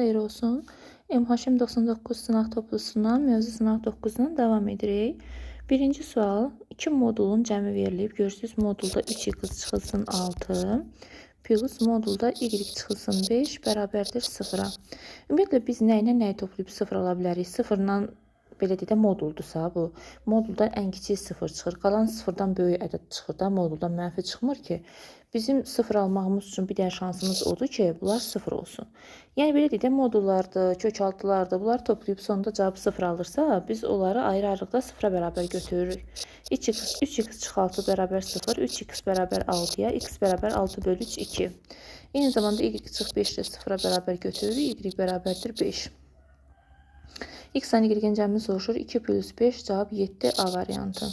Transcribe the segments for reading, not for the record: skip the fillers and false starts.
Xeyir olsun. MHM 99 sınaq toplusundan mövzu sınaq 9-dan davam edirik. Birinci sual, 2 modulun cəmi verilib. Görürsünüz, modulda 3x çıxılsın 6 plus modulda y çıxılsın 5 bərabərdir 0-a. Ümumiyyətlə, biz nə ilə nəyi toplayıb 0 ala bilərik? 0-la, belə deyək də, moduldursa bu. Moduldan ən kiçik 0 çıxır. Qalan 0-dan böyük ədəd çıxır da, moduldan mənfi çıxmır ki. Bizim 0 almağımız üçün bir dənə şansımız odur ki, bunlar 0 olsun. Yəni, belə deyək də, modullardır, kökaltılardır, bunları toplayıb sonda cavab 0 alırsa, biz onları ayrı-ayrılıqda 0-a bərabər götürürük. 3x, 3x çıx 6 bərabər 0, 3x bərabər 6-ya, x bərabər 6 bölü 3, 2. Eyni zamanda y çıx 5 də 0-a bərabər götürürük, y bərabərdir 5. X-lə y-in cəmini soruşur. 2 plus 5 cavab 7 A variantı.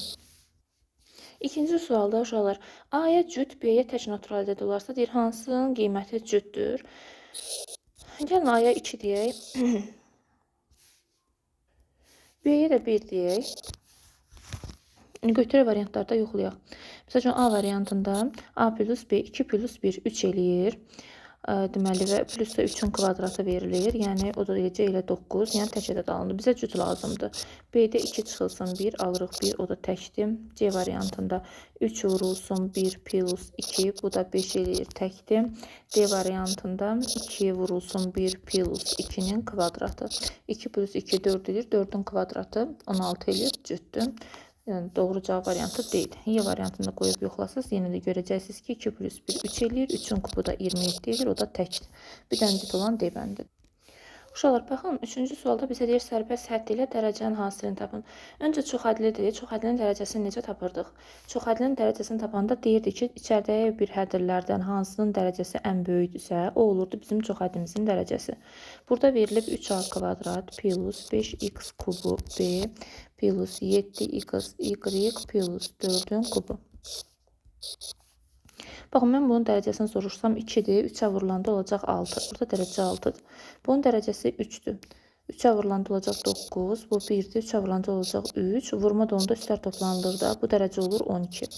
İkinci sualda uşaqlar, A-ya cüt, B-yə tək natural ədəd olarsa, deyir, hansının qiyməti cütdür? Gəlin A-ya 2 deyək. B-yə də 1 deyək. Götürək variantlarda yoxlayaq. Məsəl üçün, A variantında A plus B 2 plus 1 3 eləyir. Deməli, və plus da 3-ün kvadratı verilir. Yəni, o da eləcə elə 9. Yəni, tək ədəd alındı. Bizə cüt lazımdır. B-də 2 çıxılsın 1, alırıq 1, o da təkdir. C variantında 3 vurulsun 1 plus 2, bu da 5 eləyir, təkdir. D variantında 2 vurulsun 1 plus 2-nin kvadratı. 2 plus 2 4 eləyir, 4-ün kvadratı 16 eləyir, cütdür. Yəni, doğru cavab variantı deyil. Y variantını qoyub yoxlasız, yenə də görəcəksiniz ki, 2 plus 1 3 eləyir, 3-ün kubu da 27 eləyir, o da təkdir. Bir dənə cüt olan D bəndidir. Uşaqlar, baxın, üçüncü sualda bizə deyir, sərbəst hədd ilə dərəcənin hasilini tapın. Öncə çox hədlidir. Çox hədlinin dərəcəsini necə tapırdıq? Çox hədlinin dərəcəsini tapanda deyirdi ki, içəridə bir hədllərdən hansının dərəcəsi ən böyükdürsə, o olurdu bizim çox həddimizin dərəcəsi. Burada verilib 3a kvadrat plus 5x kubu b plus 7x y plus 4-ün kubu. Baxın, mən bunun dərəcəsini soruşsam 2-dir. 3-ə vurulanda olacaq 6. Burada dərəcə 6-dır. Bunun dərəcəsi 3-dür. 3-ə vurulanda olacaq 9. Bu 1-dir. 3-ə vurulanda olacaq 3. Vurma da onda üstlər toplanılır da. Bu dərəcə olur 12.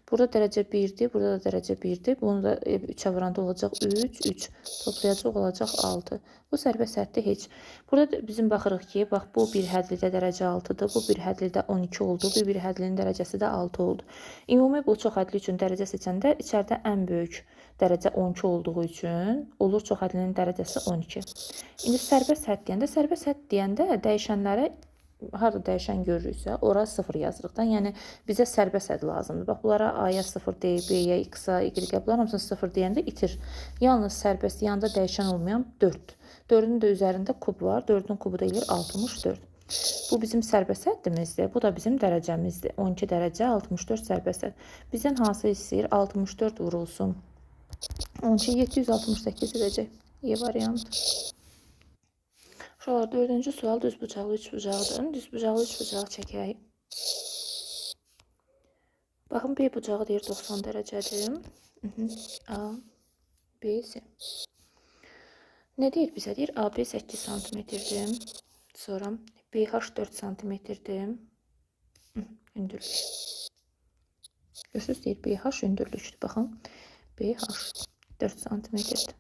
Burada dərəcə 1-dir. Burada da dərəcə 1-dir. Bunu da 3-ə vuranda olacaq 3, 3. Toplayacaq olacaq 6. Bu sərbəst həddi heç. Burada da bizim baxırıq ki, bax bu bir hədlidə dərəcə 6-dır. Bu bir hədlidə 12 oldu. Bu bir hədlinin dərəcəsi də 6 oldu. Ümumi bu çox hədli üçün dərəcə seçəndə içəridə ən böyük dərəcə 12 olduğu üçün olur çox hədlinin dərəcəsi 12. İndi sərbəst hədd deyəndə, sərbəst hədd deyəndə dəyişənlərə harada dəyişən görürüksə, ora 0 yazırıq da. Yəni, bizə sərbəst hədd lazımdır. Bax, bunlara A-ya 0 deyir, B-yə, X-a, Y-ə, bunlar hamısını 0 deyəndə itir. Yalnız sərbəst yanında dəyişən olmayan 4. 4-ün də üzərində kub var. 4-ün kubu da eləyir 64. Bu bizim sərbəst həddimizdir. Bu da bizim dərəcəmizdir. 12 dərəcə, 64 sərbəst hədd. Bizdən hansı istəyir? 64 vurulsun. 12, 768 edəcək. Y variantı. Uşaqlar, dördüncü sual düz bucaqlı üç bucaqdır. Düz bucaqlı üç bucaq çəkək. Baxın, B bucağı deyir 90 dərəcədir. A, B, C. Nə deyir bizə? Deyir, AB 8 santimetrdir. Sonra BH 4 santimetrdir. Hündürlük. Görürsünüz, deyir, BH hündürlükdür. Baxın, BH 4 santimetrdir.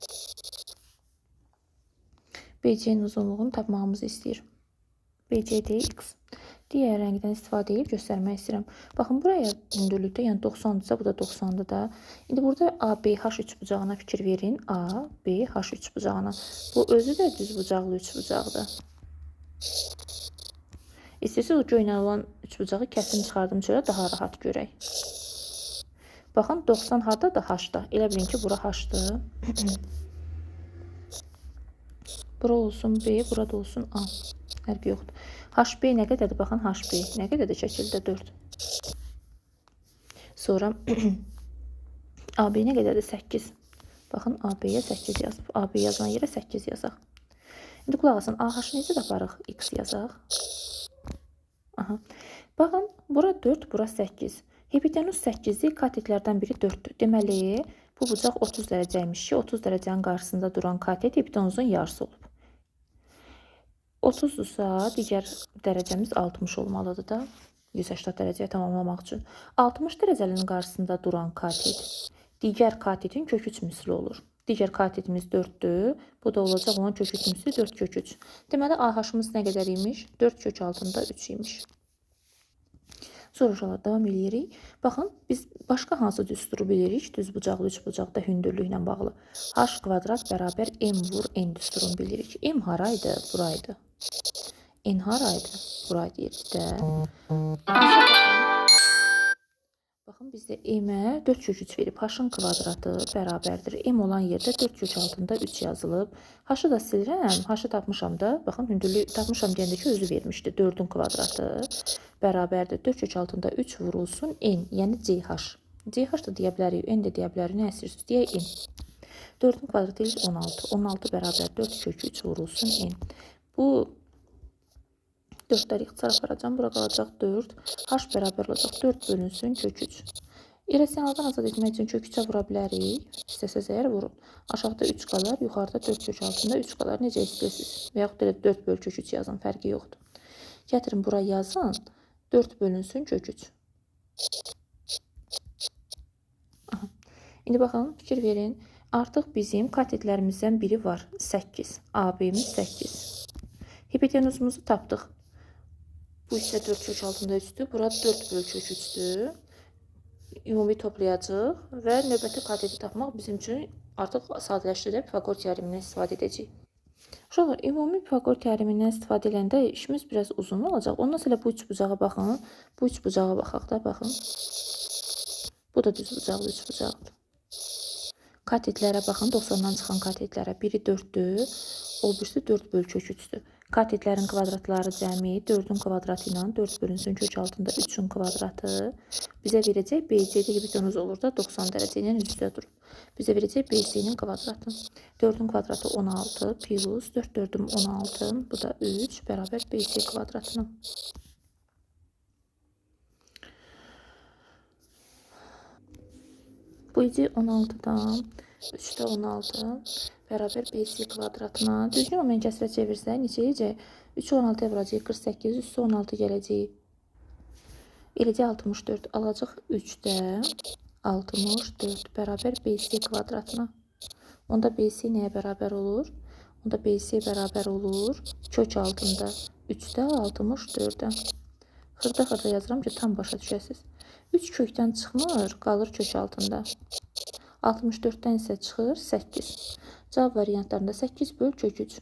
BC-nin uzunluğunu tapmağımızı istəyir. BC x. Digər rəngdən istifadə edib göstərmək istəyirəm. Baxın, buraya hündürlükdə, yəni 90-dırsa, bu da 90-dır da. İndi burada ABH üçbucağına fikir verin. ABH üçbucağına. Bu özü də düz bucaqlı üçbucaqdır. İstəyirsiniz, o göynə olan üçbucağı kəsim çıxardım çölə, daha rahat görək. Baxın, 90 hardadır? H-da. Elə bilin ki, bura H-dır. Bura olsun B, burada olsun A. Fərqi yoxdur. HB nə qədərdir? Baxın, HB nə qədərdir şəkildə? 4. Sonra AB nə qədərdir? 8. Baxın, AB-yə 8 yazıb. AB yazılan yerə 8 yazaq. İndi qulaq asın. AH necə taparıq? X yazaq. Aha. Baxın, bura 4, bura 8. Hipotenuz 8-dir, katetlərdən biri 4-dür. Deməli, bu bucaq 30 dərəcəymiş ki, 30 dərəcənin qarşısında duran katet hipotenuzun yarısı olub. 30-dursa, digər dərəcəmiz 60 olmalıdır da. 180 dərəcəyə tamamlamaq üçün. 60 dərəcəlinin qarşısında duran katet digər katetin kök 3 misli olur. Digər katetimiz 4-dür. Bu da olacaq onun kök 3-cüsü 4 kök 3. Deməli, AH-ımız nə qədər imiş? 4 kök altında 3 imiş. Sonra uşaqlar davam eləyirik. Baxın, biz başqa hansı düsturu bilirik? Düzbucaqlı üçbucaqda hündürlüklə bağlı. H kvadrat bərabər M vur N düsturunu bilirik. M haraydı? Buraydı. N haraydı? Buraydı yerdə. Baxın, bizdə M-ə 4 kök 3 verib. H-ın kvadratı bərabərdir. M olan yerdə 4 kök altında 3 yazılıb. H-ı da silirəm. H-ı tapmışam da. Baxın, hündürlüyü tapmışam deyəndə ki, özü vermişdi. 4-ün kvadratı bərabərdir. 4 kök altında 3 vurulsun N, yəni CH. CH da deyə bilərik, N də deyə bilərik. Nə istəyirsiniz? Deyək N. 4-ün kvadratı eləyir 16. 16 bərabər 4 kök 3 vurulsun N. Bu 4-ləri ixtisar aparacağım. Bura qalacaq 4. H bərabər olacaq 4 bölünsün kök 3. İrrasionaldan azad etmək üçün kök 3-ə vura bilərik. İstəsəz əgər vurun. Aşağıda 3 qalar, yuxarıda 4 kök altında 3 qalar. Necə istəyirsiniz? Və yaxud elə 4 böl kök 3 yazın, fərqi yoxdur. Gətirin bura yazın. 4 bölünsün kök 3. Aha. İndi baxın, fikir verin. Artıq bizim katetlərimizdən biri var. 8. AB-miz 8. Hipotenuzumuzu tapdıq. Bu hissə 4 kök altında 3-dür. Bura 4 böl kök 3-dür. Ümumi toplayacağıq və növbəti kateti tapmaq bizim üçün artıq sadələşdi də Pifaqor teoremindən istifadə edəcəyik. Uşaqlar, ümumi Pifaqor teoremindən istifadə edəndə işimiz biraz uzun olacaq. Ondan sonra bu üçbucağa baxın. Bu üçbucağa baxaq da, baxın. Bu da düzbucaqlı üçbucaqdır. Katetlərə baxın, 90-dan çıxan katetlərə. Biri 4-dür, o birisi 4 böl kök 3-dür. Katetlərin kvadratları cəmi 4-ün kvadratı ilə 4 bölünsün kök altında 3-ün kvadratı bizə verəcək BC-də hipotenuz olur da 90 dərəcə ilə üz-üzə durub. Bizə verəcək BC-nin kvadratı. 4-ün kvadratı 16 plus 4 4-üm 16, bu da 3 bərabər BC kvadratına. Bu idi 16-dan 3-də 16 bərabər BC kvadratına. Düzgün olmayan kəsrə çevirsək neçə eləyəcək? 3-ü 16-ya vuracaq 48, 3-ü 16 gələcək. Eləcək 64 alacaq 3-də 64 bərabər BC kvadratına. Onda BC nəyə bərabər olur? Onda BC bərabər olur kök altında 3-də 64-ə. Xırda-xırda yazıram ki, tam başa düşəsiniz. 3 kökdən çıxmır, qalır kök altında. 64-dən isə çıxır 8. Cavab variantlarında 8 böl kök 3.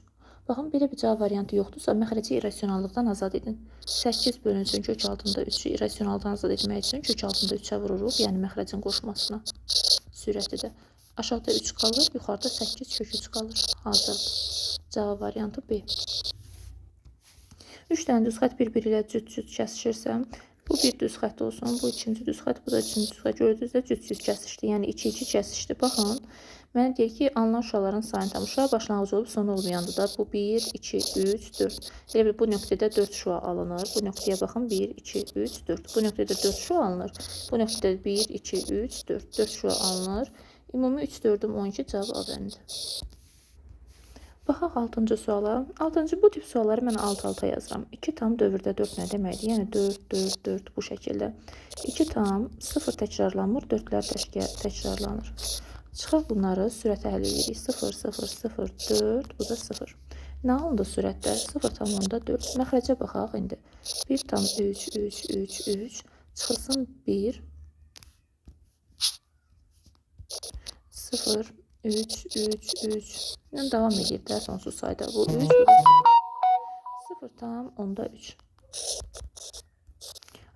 Baxın, belə bir cavab variantı yoxdursa, məxrəci irrasionallıqdan azad edin. 8 bölünsün kök altında 3-ü irrasionaldan azad etmək üçün kök altında 3-ə vururuq, yəni məxrəcin qoşmasına sürəti də. Aşağıda 3 qalır, yuxarıda 8 kök 3 qalır. Hazırdır. Cavab variantı B. 3 dənə düz xətt bir-biri ilə cüt-cüt kəsişirsə, bu bir düz xətt olsun, bu ikinci düz xətt, bu da üçüncü düz xətt. Gördünüz də cüt-cüt kəsişdi, yəni 2-2 kəsişdi. Baxın, mənə deyir ki, alınan şüaların sayını tam. Şua başlanğıcı olub, sonu olmayandır da. Bu 1, 2, 3, 4. Elə bil bu nöqtədə 4 şua alınır. Bu nöqtəyə baxın, 1, 2, 3, 4. Bu nöqtədə 4 şua alınır. Bu nöqtədə 1, 2, 3, 4. 4 şua alınır. Ümumi 3, 4-üm 12, cavab A bəndi. Baxaq 6-cı suala. 6-cı bu tip sualları mən alt-alta yazıram. 2 tam dövrdə 4 nə deməkdir? Yəni 4, 4, 4 bu şəkildə. 2 tam 0 təkrarlanmır, 4-lər təkrarlanır. Çıxaq bunları sürətə həll edirik. 0, 0, 0, 4, bu da 0. Nə alındı sürətdə? 0,4. Məxrəcə baxaq indi. 1,3, 3, 3, 3. Çıxılsın 1, 0, 3, 3, 3. Yəni davam edir də sonsuz sayda. Bu 3, bu da 0. 0,3.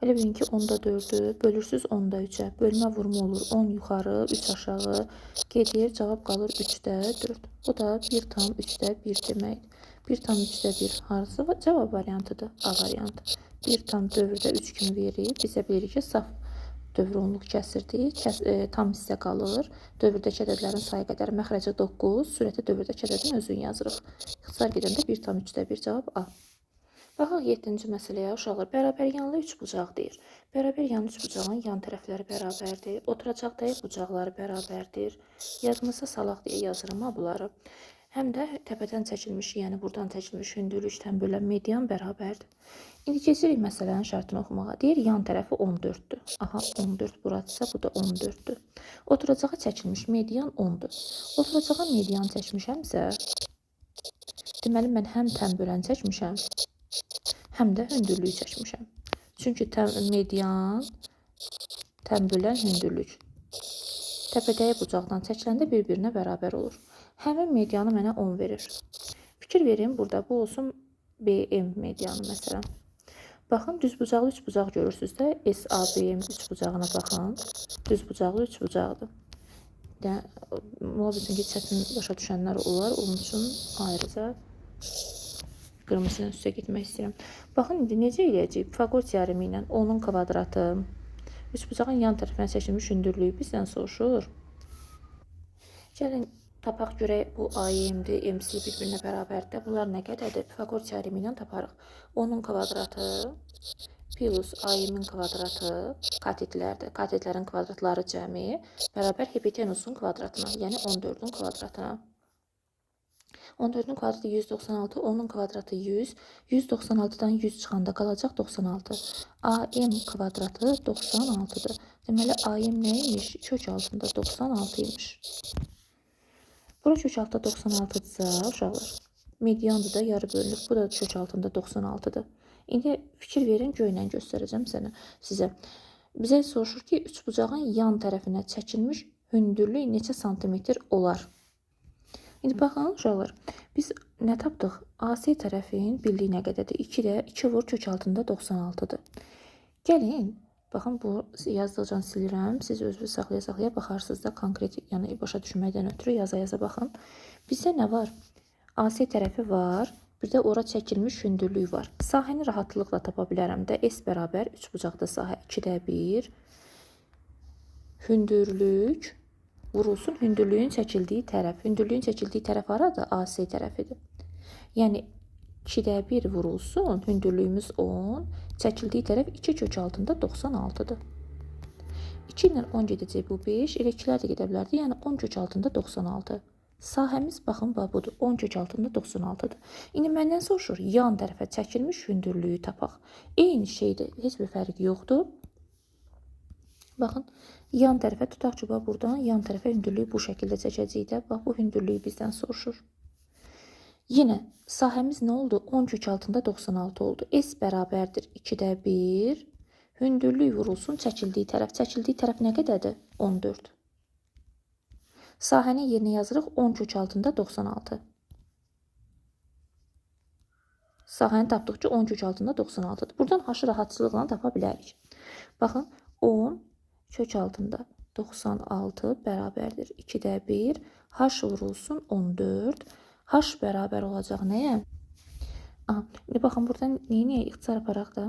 Elə bilin ki, 10,4-ü bölürsüz 10,3-ə. Bölmə vurma olur. 10 yuxarı, 3 aşağı gedir. Cavab qalır 3,4. Bu da 1,3,1 deməkdir. 1,3,1 harası cavab variantıdır? A variantı. 1,4-də 3 kimi verib. Bizə bilirik ki, saf dövr onluq kəsirdir. Tam hissə qalır. Dövrdəki ədədlərin sayı qədər məxrəcə 9, sürətə dövrdəki ədədin özünü yazırıq. İxtisar gedəndə 1,3,1 cavab A. Baxaq 7-ci məsələyə uşaqlar. Bərabər yanlı üçbucaq deyir. Bərabər yanlı üçbucağın yan tərəfləri bərabərdir. Oturacaq dəqiq bucaqları bərabərdir. Yadınıza salaq deyə yazıram ha bunları. Həm də təpədən çəkilmiş, yəni buradan çəkilmiş hündürlükdən bölən median bərabərdir. İndi keçirik məsələnin şərtini oxumağa. Deyir, yan tərəfi 14-dür. Aha, 14 buradırsa, bu da 14-dür. Oturacağa çəkilmiş median 10-dur. Oturacağa median çəkmişəmsə, deməli, mən həm tən bölən çəkmişəm, həm də hündürlüyü çəkmişəm. Çünki median, tən bölən hündürlük təpədəyi bucaqdan çəkiləndə bir-birinə bərabər olur. Həmin medianı mənə 10 verir. Fikir verin, burada bu olsun BM medianı məsələn. Baxın, düzbucaqlı üçbucaq görürsünüz də. SABM üçbucağına baxın. Düzbucaqlı üçbucaqdır. Yəni, ola bilsin ki, çətin başa düşənlər olar. Onun üçün ayrıca qırmızı ilə üstə getmək istəyirəm. Baxın, indi necə eləyəcəyik? Pifaqor teoremi ilə 10-un kvadratı üçbucağın yan tərəfinə çəkilmiş hündürlüyü bizdən soruşur. Gəlin, tapaq görək bu AMD, MC bir-birinə bərabərdir. Bunlar nə qədərdir? Pifaqor teoremi ilə taparıq. 10-un kvadratı plus AM-in kvadratı katetlərdir. Katetlərin kvadratları cəmi bərabər hipotenusun kvadratına, yəni 14-ün kvadratına. 14-ün kvadratı 196, 10-un kvadratı 100. 196-dan 100 çıxanda qalacaq 96. AM kvadratı 96-dır. Deməli, AM nə imiş? Kök altında 96 imiş. Bura kök altında 96-dırsa, uşaqlar, mediandır da, yarı bölünür. Bu da kök altında 96-dır. İndi fikir verin, göylə göstərəcəm sizə. Bizə soruşur ki, üçbucağın yan tərəfinə çəkilmiş hündürlük neçə santimetr olar? İndi baxın, uşaqlar, biz nə tapdıq? AC tərəfin bildiyi nə qədərdir? 2 də 2 vur kök altında 96-dır. Gəlin, baxın, bu yazdıqca silirəm. Siz özünüz saxlaya-saxlaya baxarsınız da konkret, yəni başa düşməkdən ötürü yaza-yaza baxın. Bizdə nə var? AC tərəfi var. Bir də ora çəkilmiş hündürlük var. Sahəni rahatlıqla tapa bilərəm də. S bərabər üçbucaqda sahə 2-də 1. Hündürlük vurulsun hündürlüyün çəkildiyi tərəf. Hündürlüyün çəkildiyi tərəf haradır? AC tərəfidir. Yəni 2-də 1 vurulsun, hündürlüyümüz 10, çəkildiyi tərəf 2 kök altında 96-dır. 2 ilə 10 gedəcək bu 5, elə 2-lər də gedə bilərdi. Yəni 10 kök altında 96. Sahəmiz baxın, bax budur. 10 kök altında 96-dır. İndi məndən soruşur, yan tərəfə çəkilmiş hündürlüyü tapaq. Eyni şeydir, heç bir fərqi yoxdur. Baxın, yan tərəfə tutaq ki, bax buradan yan tərəfə hündürlüyü bu şəkildə çəkəcəyik də. Bax, bu hündürlüyü bizdən soruşur. Yenə sahəmiz nə oldu? 10 kök altında 96 oldu. S bərabərdir 2-də 1. Hündürlük vurulsun çəkildiyi tərəf. Çəkildiyi tərəf nə qədərdir? 14. Sahənin yerinə yazırıq 10 kök altında 96. Sahəni tapdıq ki, 10 kök altında 96-dır. Buradan H-ı rahatçılıqla tapa bilərik. Baxın, 10 kök altında 96 bərabərdir 2-də 1. H vurulsun 14. H bərabər olacaq nəyə? Aha, indi baxın, buradan neyniyək? İxtisar aparaq da.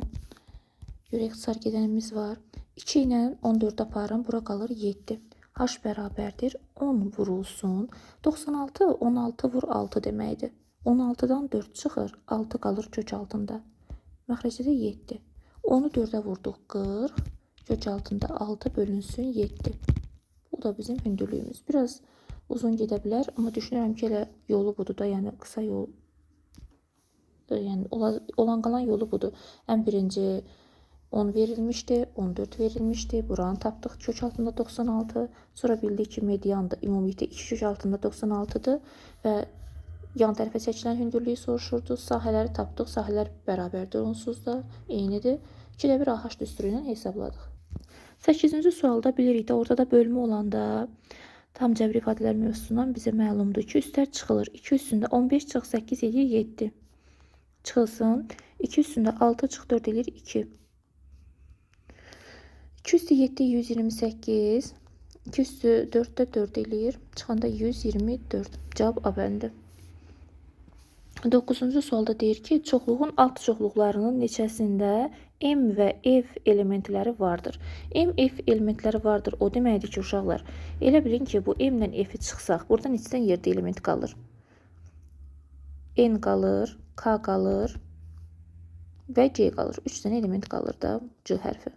Görək, ixtisar gedənimiz var. 2 ilə 14 aparım, bura qalır 7. H bərabərdir 10 vurulsun. 96, 16 vur 6 deməkdir. 16-dan 4 çıxır, 6 qalır kök altında. Məxrəcdə də 7. 10-u 4-ə vurduq, 40. Kök altında 6 bölünsün 7. Bu da bizim hündürlüyümüz. Biraz uzun gedə bilər, amma düşünürəm ki, elə yolu budur da, yəni qısa yol, yəni olan qalan yolu budur. Ən birinci 10 verilmişdi, 14 verilmişdi. Buranı tapdıq, kök altında 96. Sonra bildik ki, mediandır. Ümumilikdə 2 kök altında 96-dır və yan tərəfə çəkilən hündürlüyü soruşurdu. Sahələri tapdıq. Sahələr bərabərdir onsuz da, eynidir. 2-də 1 AH düsturu ilə hesabladıq. 8-ci sualda bilirik də, ortada bölmə olanda tam cəbr ifadələr mövzusundan bizə məlumdur ki, üstlər çıxılır. 2 üstündə 15 çıx 8 eləyir 7. Çıxılsın. 2 üstündə 6 çıx 4 eləyir 2. 2 üstü 7 128. 2 üstü 4 də 4 eləyir. Çıxanda 124. Cavab A bəndi. 9-cu sualda deyir ki, çoxluğun alt çoxluqlarının neçəsində M və F elementləri vardır. M, F elementləri vardır. O deməkdir ki, uşaqlar, elə bilin ki, bu M ilə F-i çıxsaq, burada neçədən yerdə element qalır? N qalır, K qalır və C qalır. 3 dənə element qalır da, C hərfi.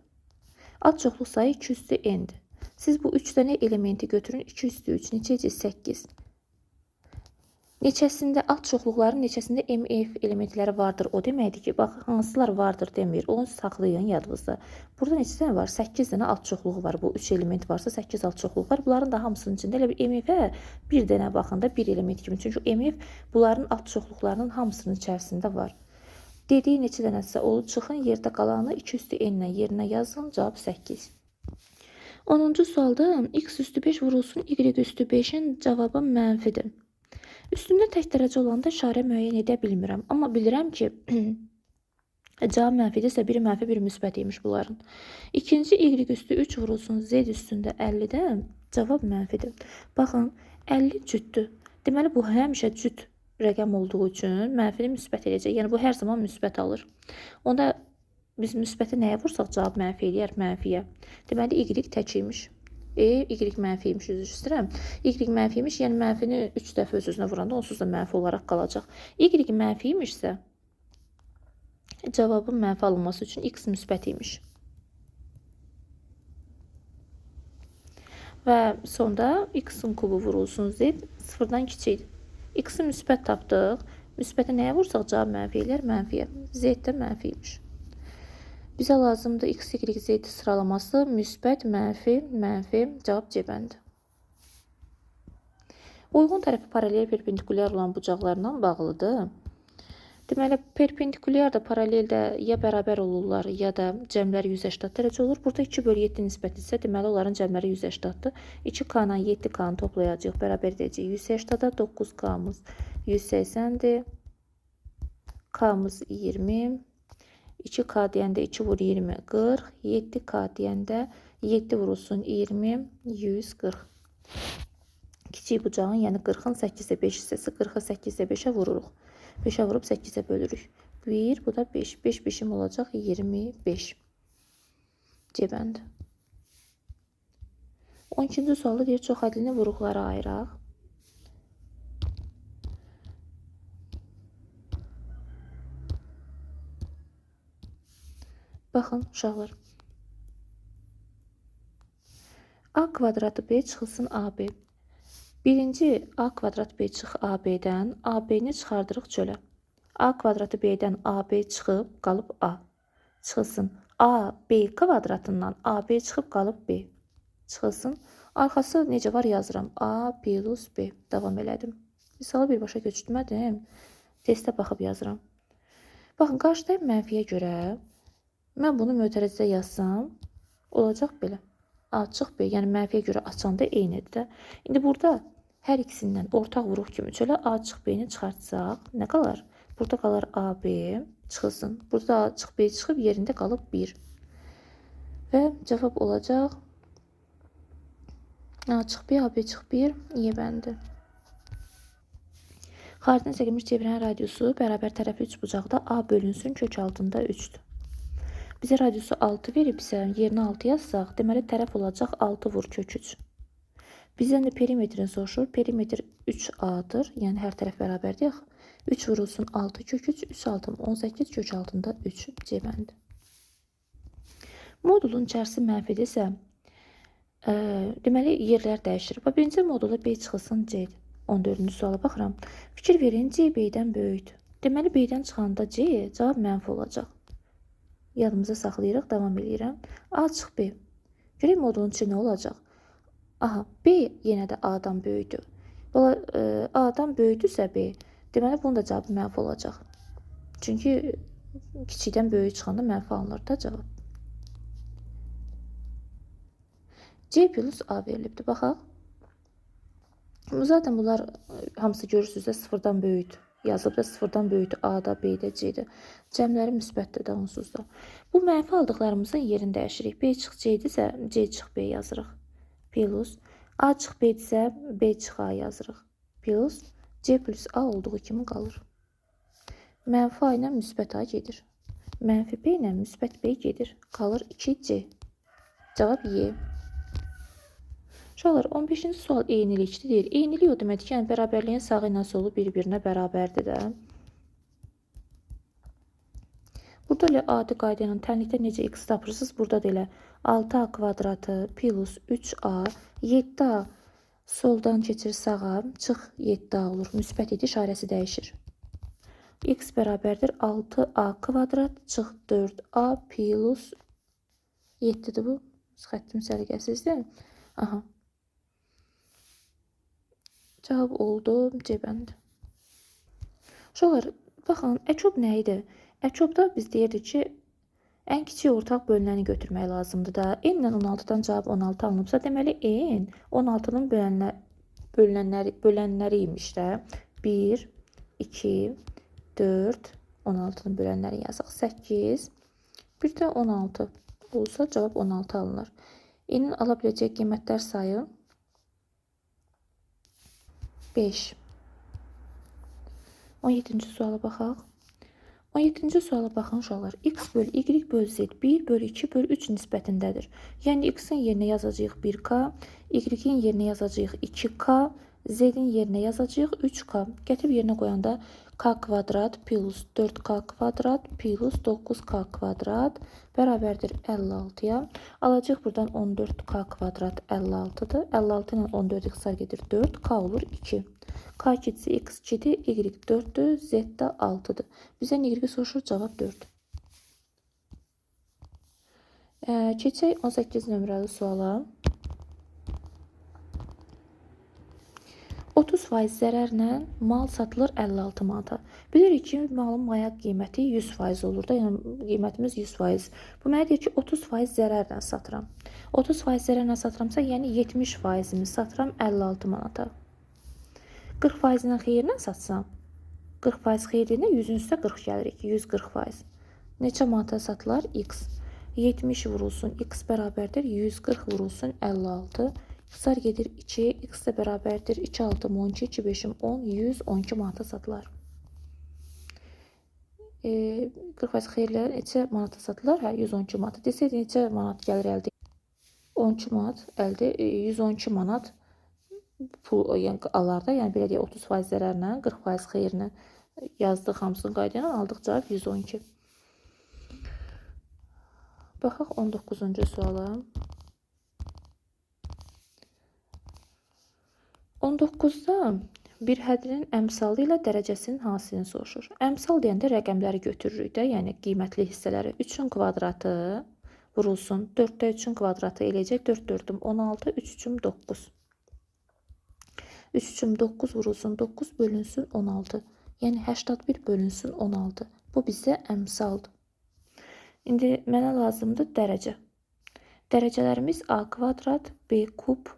Alt çoxluq sayı 2 üstü N-dir. Siz bu 3 dənə elementi götürün, 2 üstü 3 neçə edəcək? 8. Neçəsində alt çoxluqların neçəsində MF elementləri vardır? O deməkdir ki, bax, hansılar vardır demir. Onu saxlayın yadınızda. Burada neçə dənə var? 8 dənə alt çoxluğu var. Bu 3 element varsa 8 alt çoxluq var. Bunların da hamısının içində elə bir MF-ə bir dənə baxın da bir element kimi. Çünki MF bunların alt çoxluqlarının hamısının içərisində var. Dediyi neçə dənəsə o çıxın, yerdə qalanı 2 üstü n ilə yerinə yazın. Cavab 8. 10-cu sualda x üstü 5 vurulsun y üstü 5-in cavabı mənfidir. Üstündə tək dərəcə olanda işarə müəyyən edə bilmirəm. Amma bilirəm ki, cavab mənfidirsə, biri mənfi, biri müsbət imiş bunların. İkinci y üstü 3 vurulsun z üstündə 50-də cavab mənfidir. Baxın, 50 cütdür. Deməli, bu həmişə cüt rəqəm olduğu üçün mənfini müsbət edəcək. Yəni, bu hər zaman müsbət alır. Onda biz müsbəti nəyə vursaq cavab mənfi eləyər? Mənfiyə. Deməli, y tək imiş. Y mənfi imiş, üzr istəyirəm. Y mənfi imiş, yəni mənfini 3 dəfə öz-özünə vuranda onsuz da mənfi olaraq qalacaq. Y mənfi imişsə, cavabın mənfi alınması üçün x müsbət imiş. Və sonda x-in kubu vurulsun z sıfırdan kiçikdir. X-i müsbət tapdıq. Müsbəti nəyə vursaq cavab mənfi eləyər? Mənfiyə. Z də mənfi imiş. Bizə lazımdır x, y, z sıralaması müsbət, mənfi, mənfi, cavab C bəndi. Uyğun tərəfi paralel perpendikulyar olan bucaqlarla bağlıdır. Deməli, perpendikulyar da paralel də ya bərabər olurlar, ya da cəmləri 180 dərəcə olur. Burada 2 bölü 7 nisbətidirsə, deməli, onların cəmləri 180-dır. 2K-la 7K-nı toplayacağıq, bərabər edəcəyik 180-da. 9K-mız 180-dir. K-mız 20. 2K deyəndə 2 vur 20, 40. 7K deyəndə 7 vurulsun 20, 140. Kiçik bucağın, yəni 40-ın 8-də 5 hissəsi, 40-ı 8-də 5-ə vururuq. 5-ə vurub 8-ə bölürük. 1, bu da 5. 5 5-im olacaq 25. C bəndi. 12-ci sualda deyir, çox ədlini vuruqlara ayıraq. Baxın, uşaqlar. A kvadratı B çıxılsın AB. Birinci A kvadrat B çıx AB-dən, AB-ni çıxardırıq çölə. A kvadratı B-dən AB çıxıb, qalıb A. Çıxılsın. A, B kvadratından AB çıxıb, qalıb B. Çıxılsın. Arxası necə var yazıram. A plus B. Davam elədim. Misalı birbaşa köçürtmədim. Testə baxıb yazıram. Baxın, qarşıdakı mənfiyə görə mən bunu mötərizdə yazsam, olacaq belə. A çıx B, yəni mənfiyə görə açanda eynidir də. İndi burada hər ikisindən ortaq vuruq kimi çölə A çıx B-ni çıxartsaq, nə qalar? Burada qalar AB çıxılsın. Burada A çıx B çıxıb yerində qalıb 1. Və cavab olacaq A çıx B, AB çıx 1, Y bəndi. Xaricdən çəkilmiş çevrənin radiusu bərabər tərəfli üç bucaqda A bölünsün kök altında 3-dür. Bizə radiusu 6 veribsə, yerinə 6 yazsaq, deməli tərəf olacaq 6 vur kök 3. Bizdən də perimetrini soruşur. Perimetr 3A-dır, yəni hər tərəf bərabərdir. 3 vurulsun 6 kök 3, 3 6 18 kök altında 3 C bəndi. Modulun içərisi mənfidirsə, deməli yerlər dəyişir. Bax, birinci modulda B çıxılsın C-dir. 14-cü suala baxıram. Fikir verin, C B-dən böyükdür. Deməli B-dən çıxanda C cavab mənfi olacaq. Yadımıza saxlayırıq, davam eləyirəm. A çıx B. Görək modulun içi nə olacaq? Aha, B yenə də A-dan böyükdür. A-dan böyükdürsə B, deməli bunun da cavabı mənfi olacaq. Çünki kiçikdən böyük çıxanda mənfi alınır da cavab. C plus A verilibdir. Baxaq. Zaten bunlar hamısı görürsünüz də sıfırdan böyükdür. Yazıb da sıfırdan böyükdür. A-da, B-də, C-də. Cəmləri müsbətdir də onsuz da. Bu mənfi aldıqlarımızın yerini dəyişirik. B çıx C-dirsə, C çıx B yazırıq. Plus. A çıx B-dirsə, B çıx A yazırıq. Plus. C plus A olduğu kimi qalır. Mənfi A ilə müsbət A gedir. Mənfi B ilə müsbət B gedir. Qalır 2C. Cavab Y. Uşaqlar, 15-ci sual eynilikdir deyir. Eynilik o deməkdir ki, yəni bərabərliyin sağı ilə solu bir-birinə bərabərdir də. Burada elə adi qayda ilə tənlikdə necə x tapırsınız, burada da elə 6a kvadratı plus 3a, 7a Soldan keçir sağa, çıx 7A olur. Müsbət idi, işarəsi dəyişir. X bərabərdir 6A kvadrat, çıx 4A plus 7-dir bu. Xəttim səliqəsizdir. Aha. Cavab oldu C bəndi. Uşaqlar, baxın, əkob nə idi? Əkobda biz deyirdik ki, ən kiçik ortaq bölünəni götürmək lazımdır da. N ilə 16-dan cavab 16 alınıbsa, deməli N 16-nın bölənləri imiş də. 1, 2, 4, 16-nın bölənləri yazaq. 8, bir də 16 olsa cavab 16 alınır. N-in ala biləcək qiymətlər sayı 5. 17-ci suala baxaq. 17-ci suala baxın uşaqlar. X böl Y böl Z 1 böl 2 böl 3 nisbətindədir. Yəni X-in yerinə yazacağıq 1K, Y-in yerinə yazacağıq 2K, Z-in yerinə yazacağıq 3K. Gətirib yerinə qoyanda K kvadrat plus 4K kvadrat plus 9K kvadrat bərabərdir 56-ya. Alacağıq buradan 14K kvadrat 56-dır. 56 ilə 14 ixtisar gedir 4, K olur 2. K 2-si X 2-dir, Y 4-dür, Z də 6-dır. Bizdən Y soruşur, cavab 4. Keçək 18 nömrəli suala. 30% zərərlə mal satılır 56 manata. Bilirik ki, malın maya qiyməti 100% olur da, yəni qiymətimiz 100%. Bu mənə deyir ki, 30% zərərlə satıram. 30% zərərlə satıramsa, yəni 70%-ini satıram 56 manata. 40%-lə xeyirlə satsam, 40% xeyirliyinə 100-ün üstə 40 gəlirik, 140%. Neçə manata satılar? X. 70 vurulsun, X bərabərdir, 140 vurulsun 56. İxtisar gedir 2, X də bərabərdir 2, 6, 12, 2, 5, 10, 112 manata satılar. 40% xeyirlə neçə manata satılar? Hə, 112 manata. Desəydi neçə manat gəlir əldə? 12 manat əldə, 112 manat pul yəni alar da, yəni belə deyək 30% zərərlə, 40% xeyirlə yazdıq hamısını qayda ilə aldıq cavab 112. Baxaq 19-cu suala. 19-da bir hədrinin əmsalı ilə dərəcəsinin hasilini soruşur. Əmsal deyəndə rəqəmləri götürürük də, yəni qiymətli hissələri. 3-ün kvadratı vurulsun. 4-də 3-ün kvadratı eləyəcək. 4 4-üm 16, 3 3-üm 9. 3 3-üm 9 vurulsun, 9 bölünsün 16. Yəni 81 bölünsün 16. Bu bizə əmsaldır. İndi mənə lazımdır dərəcə. Dərəcələrimiz A kvadrat, B kub,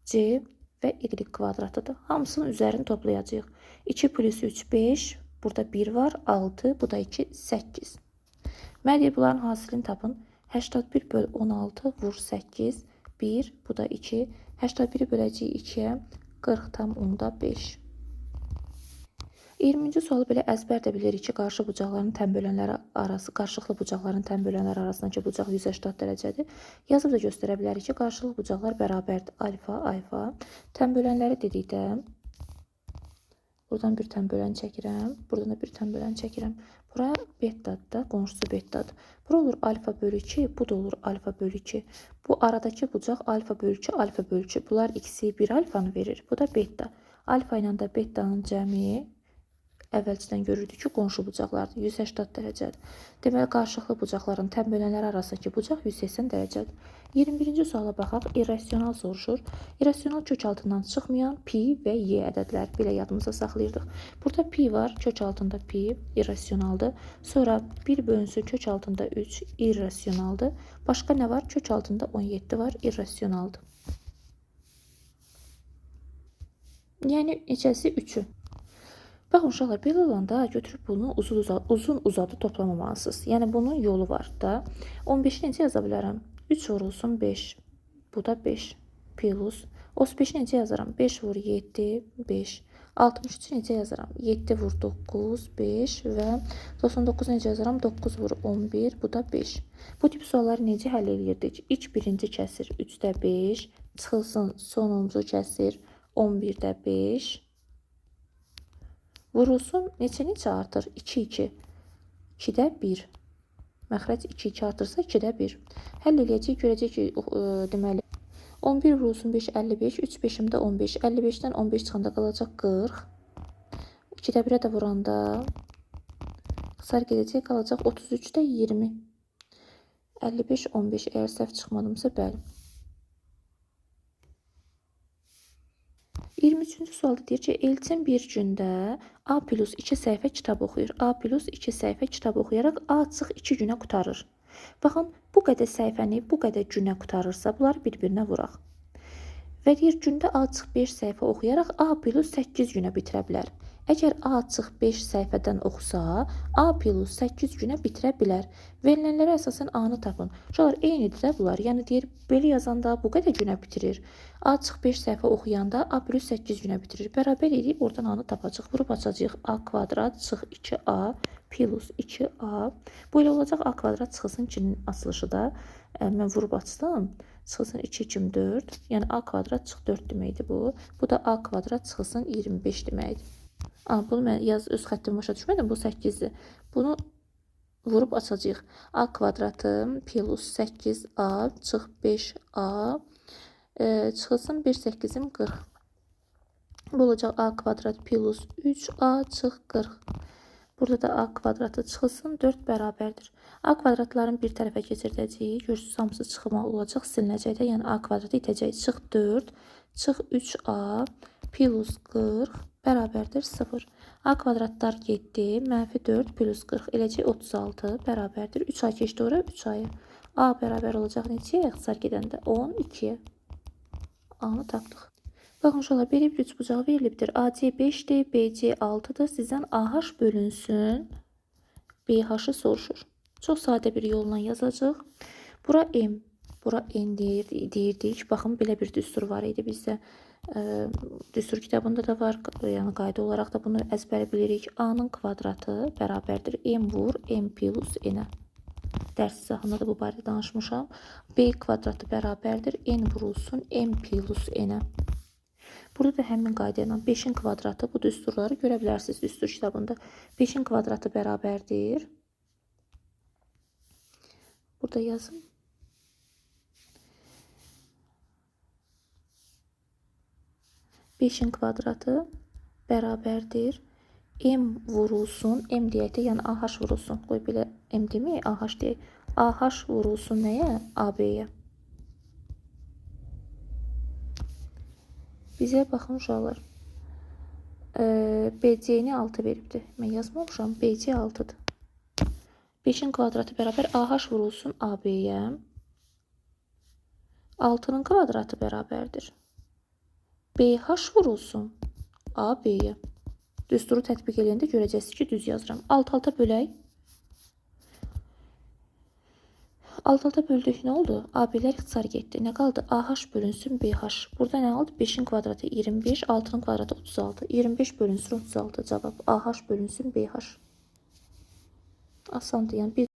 C və Y kvadratıdır. Hamısının üzərini toplayacağıq. 2 plus 3, 5. Burada 1 var, 6. Bu da 2, 8. Mənə deyir, bunların hasilini tapın. 81 böl 16 vur 8, 1. Bu da 2. 81-i böləcəyik 2-yə. 40,5. 20-ci sualı belə əzbər də bilirik ki, qarşı bucaqların tən bölənləri arası, qarşılıqlı bucaqların tən bölənləri arasındakı bucaq 180 dərəcədir. Yazıb da göstərə bilərik ki, qarşılıqlı bucaqlar bərabərdir. Alfa, alfa. Tən bölənləri dedikdə buradan bir tən bölən çəkirəm, buradan da bir tən bölən çəkirəm. Bura betadır da, qonşusu betadır. Bura olur alfa bölü 2, bu da olur alfa bölü 2. Bu aradakı bucaq alfa bölü 2, alfa bölü 2. Bunlar ikisi bir alfanı verir. Bu da beta. Alfa ilə də betanın cəmi əvvəlcədən görürdük ki, qonşu bucaqlardır. 180 dərəcədir. Deməli, qarşılıqlı bucaqların tən bölənləri arasındakı bucaq 180 dərəcədir. 21-ci suala baxaq. İrrasional soruşur. İrrasional kök altından çıxmayan pi və y ədədləri belə yadımıza saxlayırdıq. Burada pi var, kök altında pi irrasionaldır. Sonra 1 bölünsün kök altında 3 irrasionaldır. Başqa nə var? Kök altında 17 var, irrasionaldır. Yəni neçəsi? 3-ü. Baxın uşaqlar, belə olanda götürüb bunu uzun uzadı toplamamalısınız. Yəni bunun yolu var da. 15-i necə yaza bilərəm? 3 vurulsun 5. Bu da 5 plus. 35-i necə yazaram? 5 vur 7, 5. 63-ü necə yazaram? 7 vur 9, 5 və 99 necə yazaram? 9 vur 11, bu da 5. Bu tip sualları necə həll edirdik? İlk birinci kəsir 3-də 5, çıxılsın sonuncu kəsir 11-də 5. Vurulsun neçə artır? 2, 2. 2-də 1. Məxrəc 2, 2 artırsa 2-də 1. Həll eləyəcəyik, görəcəyik ki, deməli 11 vurulsun 5, 55. 3 5-im də 15. 55-dən 15 çıxanda qalacaq 40. 2-də 1-ə də vuranda ixtisar gedəcək, qalacaq 33-də 20. 55, 15. Əgər səhv çıxmadımsa, bəli. 23-cü sualda deyir ki, Elçin bir gündə A plus 2 səhifə kitab oxuyur. A plus 2 səhifə kitab oxuyaraq A çıx 2 günə qurtarır. Baxın, bu qədər səhifəni bu qədər günə qurtarırsa, bunları bir-birinə vuraq. Və deyir, gündə A çıx 5 səhifə oxuyaraq A plus 8 günə bitirə bilər. Əgər A çıx 5 səhifədən oxusa, A plus 8 günə bitirə bilər. Verilənlərə əsasən A-nı tapın. Uşaqlar, eynidir də bunlar. Yəni deyir, belə yazanda bu qədər günə bitirir. A çıx 5 səhifə oxuyanda A plus 8 günə bitirir. Bərabər edib oradan A-nı tapacaq. Vurub açacağıq. A kvadrat çıx 2A plus 2A. Bu elə olacaq A kvadrat çıxılsın 2-nin açılışı da. Mən vurub açdım. Çıxılsın 2, 2, 4. Yəni A kvadrat çıx 4 deməkdir bu. Bu da A kvadrat çıxılsın 25 deməkdir. Bunu mən yaz öz xəttimi başa düşmədim. Bu 8-dir. Bunu vurub açacağıq. A kvadratı plus 8A çıx 5A çıxılsın 1, 8-im 40. Bu olacaq A kvadrat plus 3A çıx 40. Burada da A kvadratı çıxılsın 4 bərabərdir. A kvadratların bir tərəfə keçirdəcəyik. Görürsünüz, hamısı çıxma olacaq, silinəcək də. Yəni A kvadratı itəcək. Çıx 4, çıx 3A plus 40 bərabərdir 0. A kvadratlar getdi. Mənfi 4 plus 40 eləcək 36 bərabərdir. 3A keçdi ora 3A-ya. A bərabər olacaq neçəyə? İxtisar gedəndə 12-yə. A-nı tapdıq. Baxın uşaqlar, belə bir üçbucaq verilibdir. AC 5-dir, BC 6-dır. Sizdən AH bölünsün, BH-ı soruşur. Çox sadə bir yolla yazacaq. Bura M, bura N deyirdik. Baxın, belə bir düstur var idi bizdə. Düstur kitabında da var. Yəni qayda olaraq da bunu əzbər bilirik. A-nın kvadratı bərabərdir. M vur M plus N-ə. Dərs izahında da bu barədə danışmışam. B kvadratı bərabərdir. N vurulsun M plus N-ə. Burada da həmin qayda ilə 5-in kvadratı, bu düsturları görə bilərsiniz düstur kitabında. 5-in kvadratı bərabərdir. Burada yazın. 5-in kvadratı bərabərdir. M vurulsun, M deyək də, yəni AH vurulsun. Qoy belə M deməyək, AH deyək. AH vurulsun nəyə? AB-yə. Bizə baxın uşaqlar, BC-ni 6 veribdir. Mən yazmamışam, BC 6-dır. 5-in kvadratı bərabər AH vurulsun AB-yə. 6-nın kvadratı bərabərdir. BH vurulsun AB-yə. Düsturu tətbiq eləyəndə görəcəksiniz ki, düz yazıram. 6-6 bölək. 6-6 böldük, nə oldu? AB-lər ixtisar getdi. Nə qaldı? AH bölünsün BH. Burada nə oldu? 5-in kvadratı 25, 6-nın kvadratı 36. 25 bölünsün 36 cavab. AH bölünsün BH. Asandır. Yəni bir